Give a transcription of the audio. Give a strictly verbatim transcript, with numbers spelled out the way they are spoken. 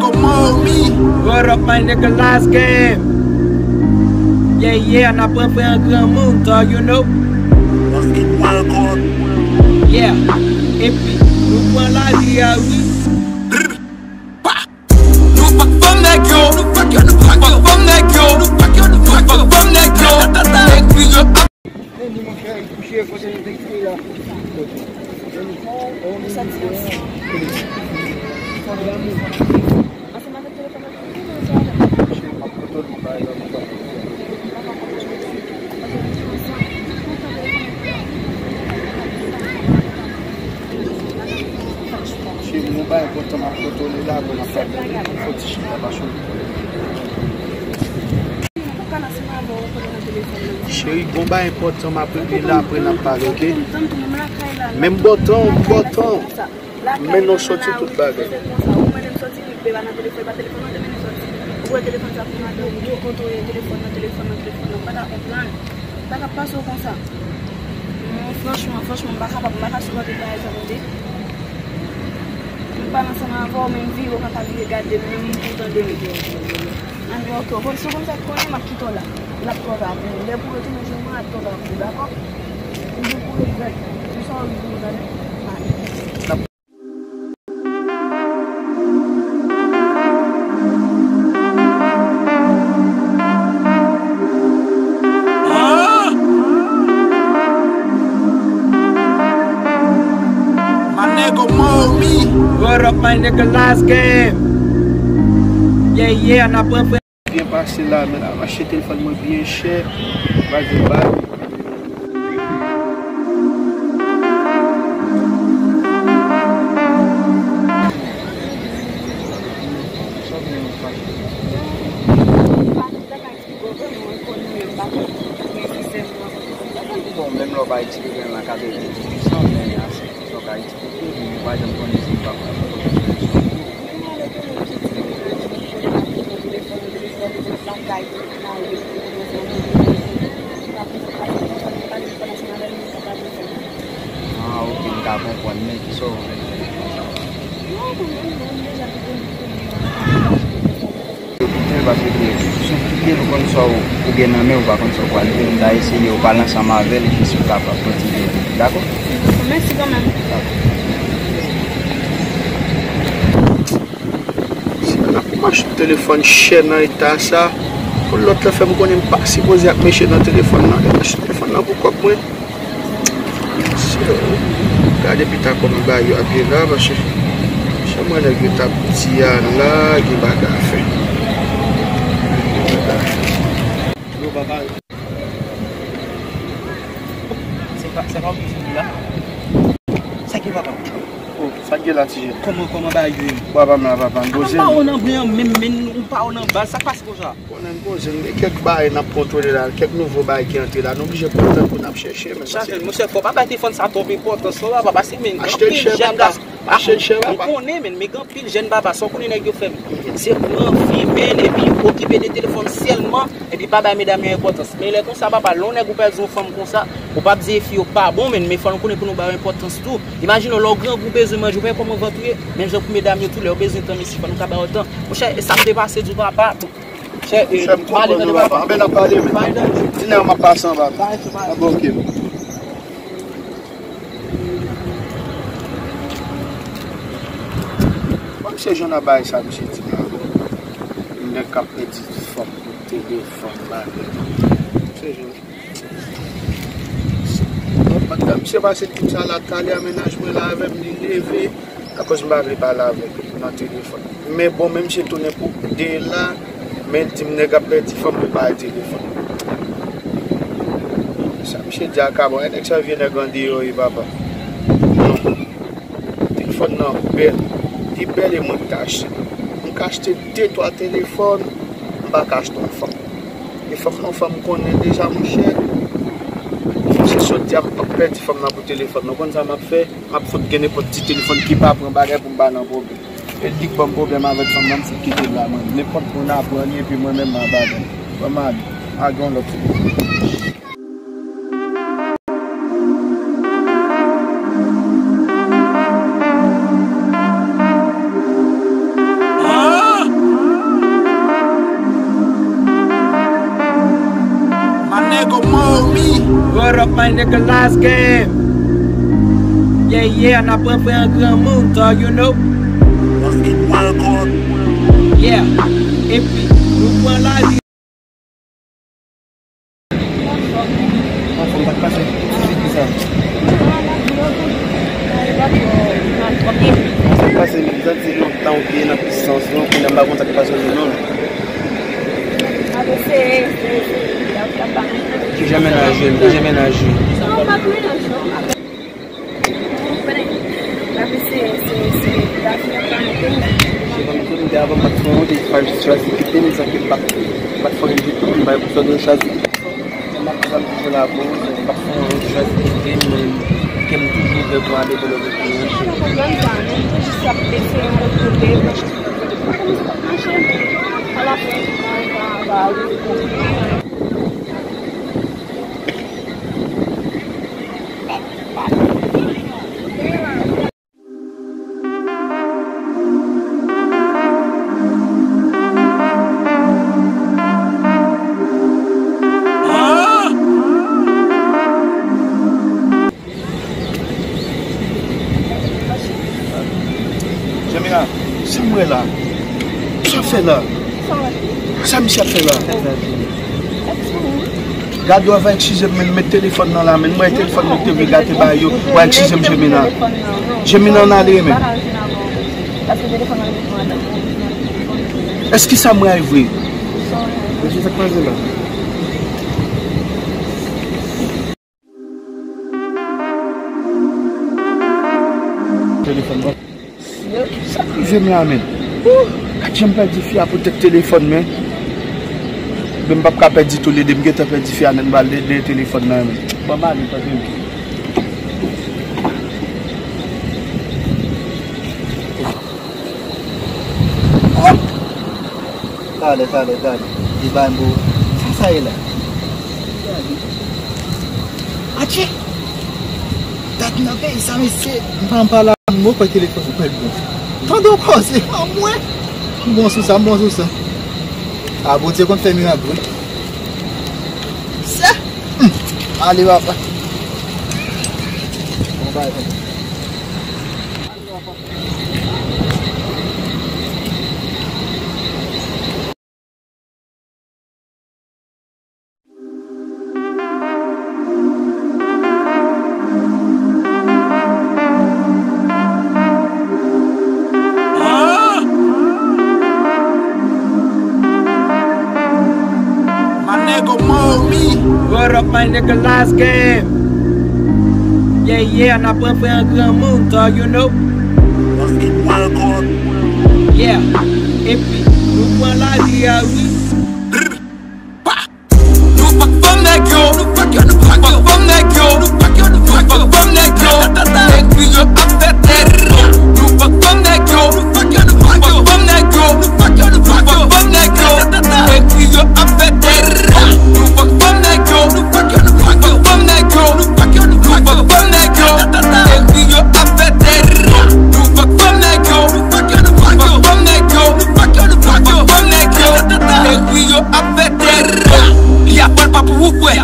What up, my nigga, last game. Yeah, yeah, n ap pran frè an granmoun, dawg, you know. Yeah, epi nou pran lari a, wi. Nou pa k vann nèg yo, nou pa k, nou pa k vann nèg yo, nou pa k, nou pa k vann nèg yo. Nèg yo ap Cheri, gon bagay enpòtan m ap kontwole la, bon, n ap fè fò ti chita pa chou. Cheri, gon bagay enpòtan m ap regle la, apre n ap pale, oke? Menm bòtan, bòtan. Men non soti tout bagay. Sa k ap pase w konsa? Non, franchman, franchman, m pa kapab, m pa ka sipòte bagay sa, tande. M pale ansanm avè w, men m vire, w pa ka vire gade m, menm pou w tande m. Ann, oke, w konn, si w konn sa k konnen, m ap kite w la. L ap twò ta pou ou. Lè pou w retounen jwenn mwen, l ap twò ta pou ou, dakò? M di w pou regrèt. M sa w di pou ou, tande? Male. My nigga Momi. What up, my nigga? Last game. Yeah, yeah, n ap refè. Byen pase la, men la, m achte telefòn mwen byen chè. Baz e baz. Bon, menm lè w pa eksplike l nan ka de san men ase. Sa w ka eksplike, men mwen pa janm konnen si m pa konn. Ah, ok, m ka konprann, men kisa w vle di? Koute, paske si w kite l, ou konn sa w, ou gen nan men, ou pa konn sa w pral di. M ta eseye w pale ansanm avè l, epi si w kapab kontinye, dakò? Mèsi kanmenm. Dakò. Si m ap mache telefòn chè nan eta sa, pou lòt la fè m konnen m pa sipoze ap meche nan telefòn nan. Mache telefòn nan pou kòb mwen. Gade pita kòman bagay yo ap ye la, paske jan mwen nèg yo t ap di a la, gen bagay a fè. Gen bagay a fè. Yo, papa. Se pa, se pa w ki sou la? Sa ki papa? Oh, sa ki la, ti jèn? Kòman, kòman bagay yo ye? Papa m la, papa m poze. Papa w nan bren an, menm, menm ou pa w nan baz, sa k pase konsa? Konnen m poze, m gen kèk bagay n ap kontwole la, kèk nouvo bagay ki antre la, nou oblije pran tan pou n ap chèche, men. Chèche, monchè, fò pa bay telefòn sa twòp enpòtans non, papa, paske, men, anpil jèn gason. Achte l chè, papa. Achte l chè, papa. M konnen, men, men gen anpil jèn, papa, sa w konnen nèg yo fè, men. Se pran, fimen, epi okipe de telefòn sèlman, epi pa bay medam yo enpòtans. Men lè konsa, papa, lè yon nèg ou pèdi yon fanm konsa, ou p ap di fi yo pa bon, men, men fò nou konnen pou nou ba yo enpòtans tou. Imajine w, lè w grangou bezwen manje, ou pa wè kòman vant ou ye, menm jan pou medam yo tou, lè yo bezwen tan, mesye, fò nou ka ba yo tan. Monchè, sa k te pase di w, papa. Monchè, e, m konprann nou, papa. Anben n ap pale, men. Dinè a m ap pase anba. Anben, ok. Bon, misye jwenn nan bagay sa, misye di la. Yon nèg k ap pèdi fanm pou telefòn, bagay. Misye jwenn. Pandan misye pase di m sa la, talè a mennaj mwen la avè m, li leve, akoz m pa vle pale avè l nan telefòn. Men bon, men misye tounen pou de la, men l di m nèg ap pèdi fanm pou pa al telefòn. Sa misye di a ka bon, e nèg sa vye nèg andeyò wi papa. Non. Telefòn nan bèl. Li bèl e mwen ki ta achte. Mwen ka achte de twa telefòn, m pa ka achte yon fanm. E fanm nan, fanm konnen deja, monchè. Se sòti a, m p ap pèdi fanm nan pou telefòn. Nou konn sa m ap fè? M ap fout gen nenpòt ti telefòn ki pa pran bagay pou m pa nan pwoblèm. E l di k ban m pwoblèm avèk fanm nan, m fout kite l la, mwen. Nenpòt moun ap pran li, epi mwen menm m ap avè l. Ban m ale. A gen yon lòt sou. What up, my nigga, last game. Yeah, yeah, n ap refè an granmoun, dawg, you know. Yeah, epi nou pran lari. Anfòm, sa k pase? Ki sa? Sa k pase, menm? Sa di lontan ou te nan pisans, non? Kounye a m pa konn sa k pase w non. Ki jan mennaj yo? Ki jan mennaj yo? Non, pa t mennaj, non. Epi se, se, se, lavi a pa antre. Se kòm tout moun te avan m pa t fè yon, te chwazi kite m, sa ke m pa t, m pa t fè anyen ditou, m bay pou sa de chwazi kite m. M ap di sa m toujou la pou ou, m pa t fè yon, chwazi kite m, men kè m toujou ouvè pou ale bò lòt kote an. Konprann sa, men m te jis ap eseye yon lòt kote, m pa t mache, men alafen, mwen pa, pa rive konprann. Jamila, sa m wè la? Sa w fè la? Sa misye ap fè la? Gade w ava eskize m, men l met telefòn nan la, men m wè telefòn nan te vle gate ba yo. W a eskize m, Jamila. Jamila, ann ale, men. Èske sa m wè a vre? Mesye, sa k pase la? Telefòn nan. Sa k rive m la, men? Ou, gad jan m pèdi fi a poutèt telefòn, men. Men m p ap ka pèdi toulede, m gentan pèdi fi a nèt, m pral dèyè telefòn nan, men. Ban m ale, tande m. Talè, talè, talè. Li bay m pou. Sa sa ye la? Atchè! Dat nan peyi sa, mesye. M pa, m pa la, m kwè telefòn ou pèdi bon. Tande w koze, anmwe. M bon sou sa, m bon sou sa. A, Bondye konn fè mirak, wi. Sè! Hmm. Ale, papa. Bon bagay. My nigga Momi. What up, my nigga, last game? Yeah, yeah, n ap refè an granmoun, dawg, you know. Yeah, epi nou pran lari a, wi. Nou fòk fanm nèg yo, nou fòk yo, nou fòk fanm nèg yo, nou fòk yo, nou fòk fanm nèg yo. Nèg yo ap fè tèt. Nou fòk fanm nèg yo, nou fòk yo, nou fòk fanm nèg yo, nou fòk yo, nou fòk fanm nèg yo. Nèg yo ap fè tèt. Nou fòk fanm nèg yo, nou fòk yo, nou fòk fanm nèg yo, nou fòk yo, nou fòk fanm nèg yo. Nèg yo ap fè tèt. Nou fòk fanm nèg yo, nou fòk yo, nou fòk fanm nèg yo, nou fòk yo, nou fòk fanm nèg yo. Nèg yo ap fè tèt. Li ap pran pa pou ou, frè.